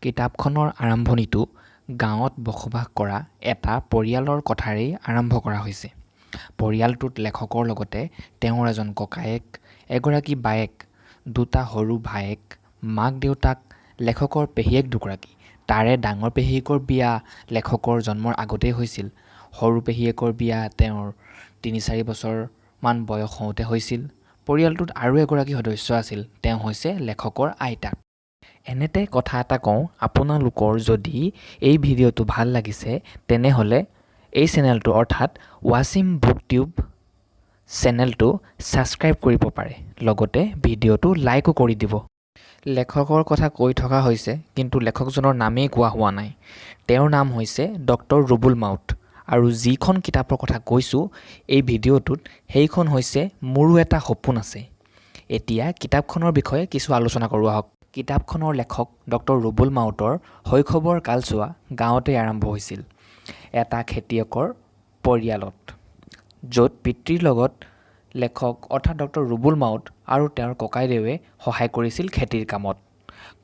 কিতাপখনৰ আৰম্ভণিটো গাঁৱত বসবাস কৰা এটা পৰিয়ালৰ কথাৰেই আৰম্ভ কৰা হৈছে। পৰিয়ালটোত লেখকৰ লগতে তেওঁৰ এজন ককায়েক, এগৰাকী বায়েক, দুটা সৰু ভায়েক, মাক দেউতাক, লেখকৰ পেহীয়েক দুগৰাকী। তাৰে ডাঙৰ পেহীয়েকৰ বিয়া লেখকৰ জন্মৰ আগতেই হৈছিল। সৰু পেহীয়েকৰ বিয়া তেওঁৰ 3-4 বছৰমান বয়স হওঁতে হৈছিল। পৰিয়ালটোত আৰু এগৰাকী সদস্য আছিল, তেওঁ হৈছে লেখকৰ আইতাক। এনেতে কথা এটা কওঁ, আপোনালোকৰ যদি এই ভিডিঅ'টো ভাল লাগিছে তেনেহ'লে এই চেনেলটো অৰ্থাৎ ৱাছিম বুক টিউব চেনেলটো ছাবস্ক্ৰাইব কৰিব পাৰে, লগতে ভিডিঅ'টো লাইকো কৰি দিব। লেখকৰ কথা কৈ থকা হৈছে, কিন্তু লেখকজনৰ নামেই কোৱা হোৱা নাই। তেওঁৰ নাম হৈছে ডক্টৰ ৰুবুল মাউত আৰু যিখন কিতাপৰ কথা কৈছোঁ এই ভিডিঅ'টোত, সেইখন হৈছে মোৰো এটা সপোন আছে। এতিয়া কিতাপখনৰ বিষয়ে কিছু আলোচনা কৰোঁ আহক। কিতাপখনৰ লেখক ডক্টৰ ৰুবুল মাউতৰ শৈশৱৰ কালছোৱা গাঁৱতেই আৰম্ভ হৈছিল, এটা খেতিয়কৰ পৰিয়ালত, য'ত পিতৃৰ লগত লেখক অৰ্থাৎ ডক্টৰ ৰুবুল মাউত আৰু তেওঁৰ ককাইদেৱে সহায় কৰিছিল খেতিৰ কামত।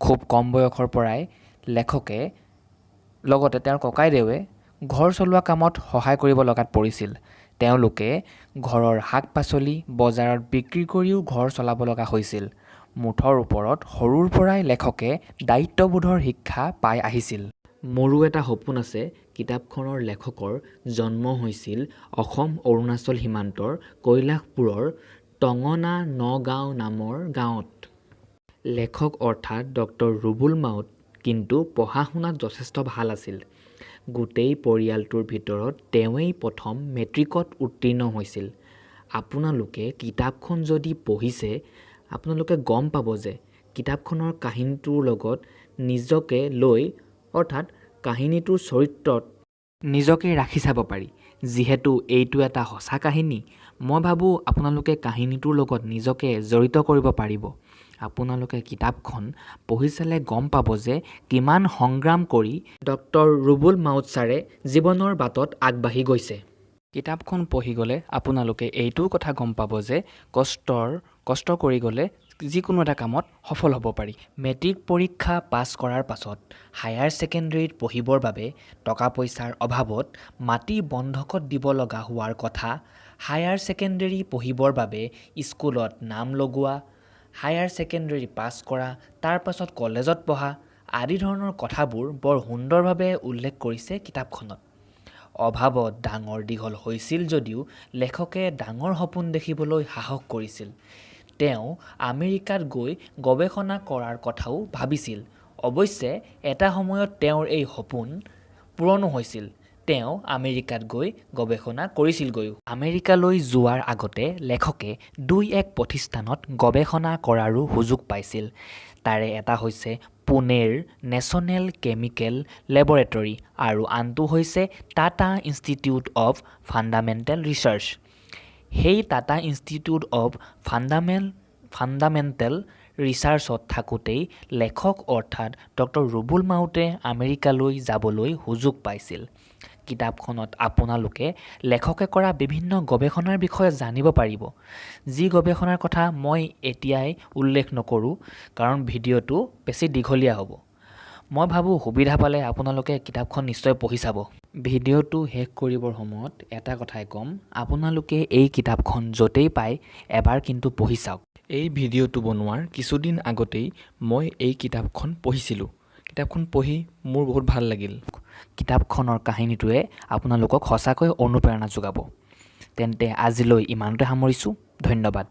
খুব কম বয়সৰ পৰাই লেখকে লগতে তেওঁৰ ককাইদেৱে ঘৰ চলোৱা কামত সহায় কৰিব লগাত পৰিছিল। তেওঁলোকে ঘৰৰ শাক পাচলি বজাৰত বিক্ৰী কৰিও ঘৰ চলাব লগা হৈছিল। মুঠৰ ওপৰত সৰুৰ পৰাই লেখকে দায়িত্ববোধৰ শিক্ষা পাই আহিছিল। মোৰো এটা সপোন আছে কিতাপখনৰ লেখকৰ জন্ম হৈছিল অসম অৰুণাচল সীমান্তৰ কৈলাশপুৰৰ টঙনা নগাঁও নামৰ গাঁৱত। লেখক অৰ্থাৎ ডক্টৰ ৰুবুল মাউত কিন্তু পঢ়া শুনাত যথেষ্ট ভাল আছিল। গোটেই পৰিয়ালটোৰ ভিতৰত তেওঁৱেই প্ৰথম মেট্ৰিকত উত্তীৰ্ণ হৈছিল। আপোনালোকে কিতাপখন যদি পঢ়িছে, আপোনালোকে গম পাব যে কিতাপখনৰ কাহিনীটোৰ লগত নিজকে লৈ অৰ্থাৎ কাহিনীটোৰ চৰিত্ৰত নিজকে ৰাখি চাব পাৰি। যিহেতু এইটো এটা সঁচা কাহিনী, মই ভাবোঁ আপোনালোকে কাহিনীটোৰ লগত নিজকে জড়িত কৰিব পাৰিব। আপোনালোকে কিতাপখন পঢ়ি চালে গম পাব যে কিমান সংগ্ৰাম কৰি ডক্টৰ ৰুবুল মাউত ছাৰে জীৱনৰ বাটত আগবাঢ়ি গৈছে। কিতাপখন পঢ়ি গ'লে আপোনালোকে এইটোও কথা গম পাব যে কষ্ট কৰি গ'লে যিকোনো এটা কামত সফল হ'ব পাৰি। মেট্ৰিক পৰীক্ষা পাছ কৰাৰ পাছত হায়াৰ ছেকেণ্ডেৰীত পঢ়িবৰ বাবে টকা পইচাৰ অভাৱত মাটি বন্ধকত দিব লগা হোৱাৰ কথা, হায়াৰ ছেকেণ্ডেৰী পঢ়িবৰ বাবে স্কুলত নাম লগোৱা, হায়াৰ ছেকেণ্ডেৰী পাছ কৰা, তাৰ পাছত কলেজত পঢ়া আদি ধৰণৰ কথাবোৰ বৰ সুন্দৰভাৱে উল্লেখ কৰিছে কিতাপখনত। অভাৱত ডাঙৰ দীঘল হৈছিল যদিও লেখকে ডাঙৰ সপোন দেখিবলৈ সাহস কৰিছিল। তেওঁ আমেৰিকাত গৈ গৱেষণা কৰাৰ কথাও ভাবিছিল। অৱশ্যে এটা সময়ত তেওঁৰ এই সপোন পূৰণো হৈছিল। তেওঁ আমেৰিকাত গৈ গৱেষণা কৰিছিলগৈও। আমেৰিকালৈ যোৱাৰ আগতে লেখকে দুই এক প্ৰতিষ্ঠানত গৱেষণা কৰাৰো সুযোগ পাইছিল। তাৰে এটা হৈছে পুনেৰ নেশ্যনেল কেমিকেল লেবৰেটৰী আৰু আনটো হৈছে Tata institute of fundamental research. সেই টাটা ইনষ্টিটিউট অৱ ফাণ্ডামেণ্টেল ৰিচাৰ্চত থাকোঁতেই লেখক অৰ্থাৎ ডক্টৰ ৰুবুল মাউতে আমেৰিকালৈ যাবলৈ সুযোগ পাইছিল। কিতাপখনত আপোনালোকে লেখকে কৰা বিভিন্ন গৱেষণাৰ বিষয়ে জানিব পাৰিব, যি গৱেষণাৰ কথা মই এতিয়াই উল্লেখ নকৰোঁ, কাৰণ ভিডিঅ'টো বেছি দীঘলীয়া হ'ব। মই ভাবোঁ সুবিধা পালে আপোনালোকে কিতাপখন নিশ্চয় পঢ়ি চাব। ভিডিঅ'টো শেষ কৰিবৰ সময়ত এটা কথাই ক'ম, আপোনালোকে এই কিতাপখন য'তেই পায় এবাৰ কিন্তু পঢ়ি চাওক। এই ভিডিঅ'টো বনোৱাৰ কিছুদিন আগতেই মই এই কিতাপখন পঢ়িছিলোঁ। কিতাপখন পঢ়ি মোৰ বহুত ভাল লাগিল। কিতাপখনৰ কাহিনীটোৱে আপোনালোকক সঁচাকৈ অনুপ্ৰেৰণা যোগাব। তেন্তে আজিলৈ ইমানতে সামৰিছোঁ, ধন্যবাদ।